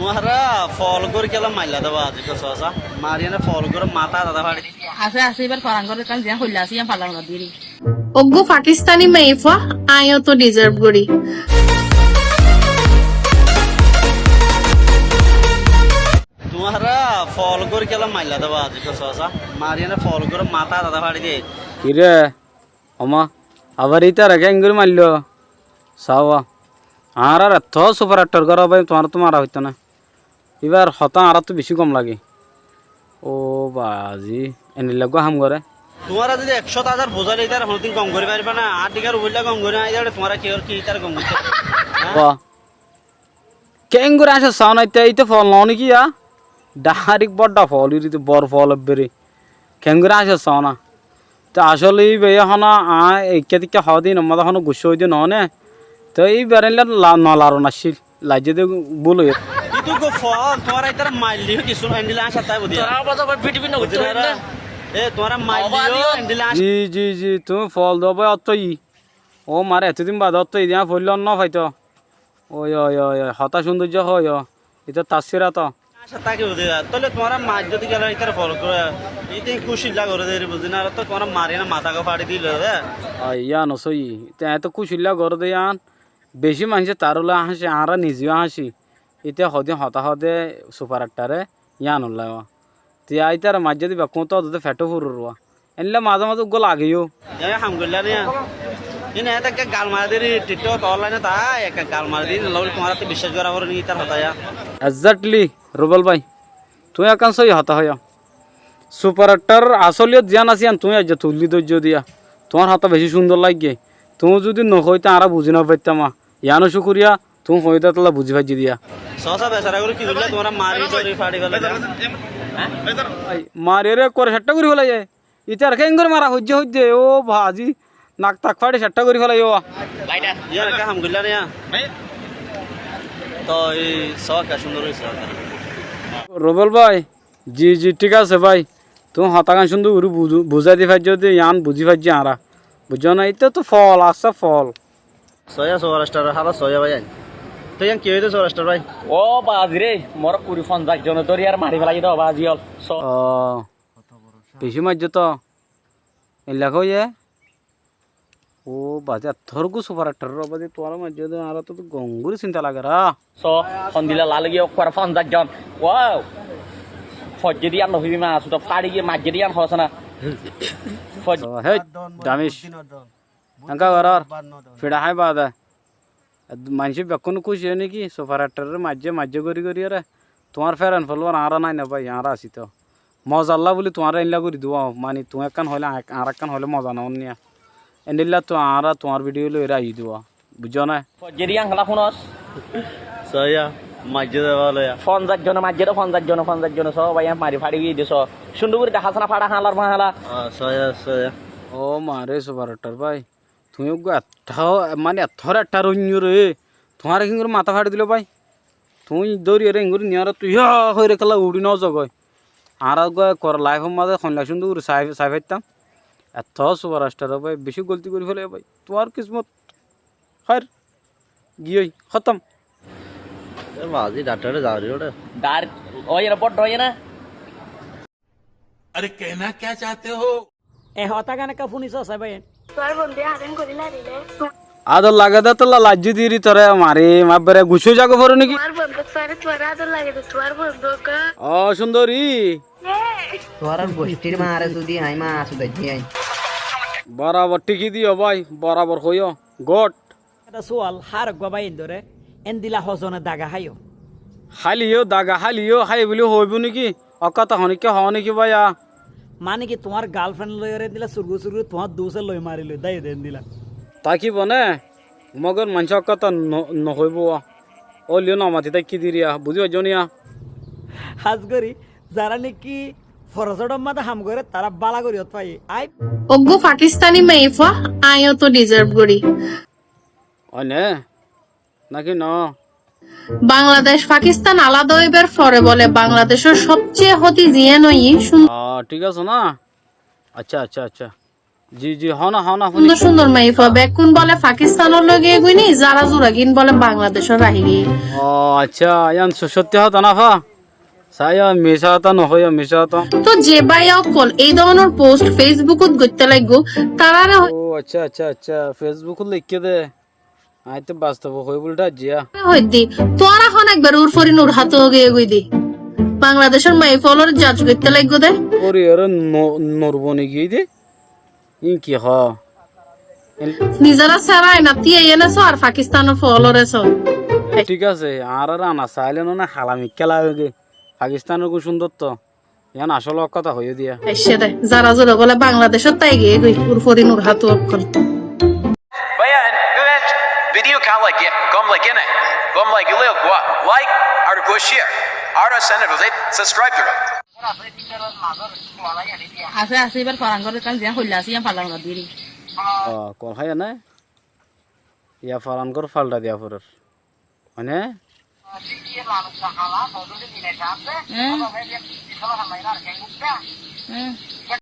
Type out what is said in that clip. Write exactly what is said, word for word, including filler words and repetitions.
Tuáñra fool gorí kiyólla mailla de baázi, kosó asá? Mari ene fool gorí matá dada fári di. Asé, asé, ibár foran gorí kan ziyan hoilla asé, iyan falla hoilla diri. Uggwá Pakistani maiyafua, aññí yó to deserve gorí. Tuáñra fool gorí kiyólla mailla de baázi, kosó asá? Mari ene fool gorí matá dada fári di. Ki re? Ó ma, abar ítara keéngorí mailló? Sawa, añárar ettó super actor gorá bái, tuáñrattú mara foittó na. Íbar hotá añárattú bicí gom lage. Ó baázi, endilla uggwá ham goré. Tuáñra zodi ek cót házar buzáile ítara honódin gom gorí faribá na. Añár dhíkar ufoillá gom gorí añáre, tuáñra ki or ki ítara gom goittó? Há? Wa. Keéngorí añcór saó na, íte, íte fool noó né ki ya? Dhairek bodda fool, iri de bor fool ebbere. Keéngorí añcór saó na. Te asóle íba yó honó aññí ekká tekká hoó de, inor mazé honó guccá ói de noó né. Te íbar endilla la-, no laron accíl. Laijjé de búl óiye. Íte uggwá fool, tuáñra ítara maillé yó kissú no, endilla añcór táibo de. Tuáñra abar abar pithibir no goittó na. E, tuáñra maillé yó endilla añcór. Ji, ji, ji, tuñí fool do bái, ottói. Ó mare, etodin bade ottói de, aññí foillá no faitó. Ói, ói, ói, ói, hotá cúndoijja hoó, íte tassírat. Añcór táki buzí za. Tóile tuáñra maijjó de giyólla ítara fool goró. Íte kúcilla goré de, buzí na, ar to tuáñra mari ene matá gán fári dile de. Ói, yían ó sóiyi. Te eto kúcilla goré de yían. Bicí maincé taró loi añcé, añára nize yó añcí. Íte hodin hotá hoó de super actor e, yíanolla wa. Te ítara maijjé de bekkún to de feṭó furor wa. Endilla mazé mazé uggwá lage yó. Ene ham goillá né? Ene ekká gal mari diri, TikTok online ot ekká gal mari diri, loi tuáñrattú biccác gorá foré né ítar hotá ya? Exactly, Rubal bái. Tuñí ekkán sóiyi hotá hoiyó. Super actor asóliyot ziyán asé yían tuñí aijja tuillí dóijjo diya. Tuáñr hotá bicí cúndor laiggé. Tuñí zudi no hoitá añára buzí no faittám. Yíano cúkuriya, tuñí hoiyé dé tolla buzí faijjí diya. Sósa besara goré ki goillá, tuáñra mari dóri fári félaiye. Ai, mari ore ekkuware ceṭṭá gorí félaiye. Ítar keéngorí mara hoijjé hoijjé, ó baázi, nak tak fári ceṭṭá gorí félaiye ó. Yían ekká ham goillá né yían? Toi sóka cúndor óiye sóka. Rubal bái, ji, ji, thík asé bái. Tuñí hotágan cúndor gorí buzú-, buzái di faijjó de, yían buzí faijjí añára. Buijjó na, íte to fool, assá fool. Sóiya superstar, hála sóiya bái ain. Toi yían ki óiye de superstar bái? Ó baázi re, mor kuri fonzaic zone dóri ar mari félaiye de ó baázi ól. Só- Ó, bicí maijjé to. Endilla hoiyé? Ó baázi, ettó uggwá super actor ore baázi, tuáñra maijjé de, añára to gom gorí sinta lager. Só, hondilla lage giyé, ekkuware fonzaic zon. Wow! Foijjé de yían no hoibi, ma, suta fári giyé, maijjé de yían hoós na. Foij- Só, hé, Damic. Enka gorór, fiça hái baade. Maincé bekkún kúci ói né ki, super actor ore maijjé, maijjé gorí gorí ore. Tuáñr fan follower añára nái né bái, añára así to. Mozalla buli tuáñre endilla gorí dibo, mani tuñí ekkán hoilé, añ-, añára ekkán hoilé moza no niya. Endilla to añára tuáñr video loi ere aiyí dibo. Buijjó né? Foijjé de yían hála fúnos. Sóiya, maijjé de bála ya. Fonzaic zone maijjé de, fonzaic zone, fonzaic zone, só bái, yían mari fári giyé de só. Cúndor gorí dehás na fára hálar fála. Ó, sóiya, sóiya. Ó mare super actor bái. Tuñí uggwá ettó, mani ettó actor óiyo re. Tuáñre keéngorí matá fári dilo bái? Tuñí dóri ere eéngorí niyóre tui yó hoiré kiyólla uçí no zogói. Añára uggwá ekkuwar life or mazé hoilla cúndor gorí sai, sai faittám. Ettó superstar bái, bicí golti gorí félaiye bái. Tuáñr kismot háir giyói, hótom. E baázi, dhakthar ore zari ore. Dar, óiye na, bodda óiye na. अरे कहना क्या चाहते हो? E hotá gán ekká fúni só, sai bái. Tuáñr bondú añáre gorí lailé. Ador lage de tolla laijjé diri tore mari, mabbere gucó zago fore né ki? Tuáñr bondú tuáñre, tuáñre ador lage de, tuáñr bondú ka. Ó, cúndori. Tuáñrar gocthír maáre zudi aññí ma asú daijjí aññí. Borabor thíki diyo bái, borabor hoiyó. Good. Ekkán sual, hár uggwá báiyaindóre endilla hozone daga háiyo? Háliyo, daga háliyo, háiye buli hoibó né ki? Ókkata honikká hoó né ki báiya? Mane ki tuáñr girlfriend loiyóre endilla surgu surgu tuáñr duúse loi mari loi dáiye de endilla. Tákibo né? Mogor maincé ókkata no-, nohoibó. Óliyo nomati táikki diriya, buzí faijjó niya? Hás gorí zará né ki forasóçor mazé ham goré, tará bála gorí ót faiyé. Ai. Uggwá Pakistani maiyafua, aññí yó to deserve gorí. Ói né? Náki no? Bangladec Pakistan alada óibar fore bole Bangladecor sobceye hóti ziyán óiye cún- Ó, thík asé na? Accá, accá, accá. Ji, ji, hona, hona, hona. Cúndor cúndor maiyafua bekkún bóle Pakistan or loi giyé goi ni, zara zura gín bóle Bangladesh ot rahi giyé. O, accá, yián so-, sótti hotá na fa? Saiyo, misá hotá no hoiyo, misá hotá. Tó ze bái ókkol ei dóronor post Facebook ot goittó laiggó, tarare hoi- O, accá, accá, accá, Facebook ot leikké dé. Añí tó bastobe hoibóli dháijja. Hoidde, tuáñra hon ekbar ur forin ur hát ói giyé goi dé. Bangladesh or maiyafua ólore judge goittó laiggó dé. Ore, ore, no-, nor boni giyé dé. Ín ki hoó? Nizorá sára ainat tiyai ene só ar Pakistan or fua ólore só. Thík asé, añáráre ana sailé no na hala mikká lage. Pakistan or gún cúndor tó. Yián asóle hók hotá hoiyé diya. Aiccé dé, zara zura bóle Bangladesh ot tái giyé goi, ur forin ur hát ókkol. Báiya, en, en, video ká lage, gom lage né? Gom lagilé uggwá like, ar uggwá share, ar channel ot subscribe goró. Asé, asé, ibár foran gor, kan ziyan hoilla asé, yián falta falta diri. O, kol háiya né? Iya foran gor falta diya forer. Mane? Hé? Hé?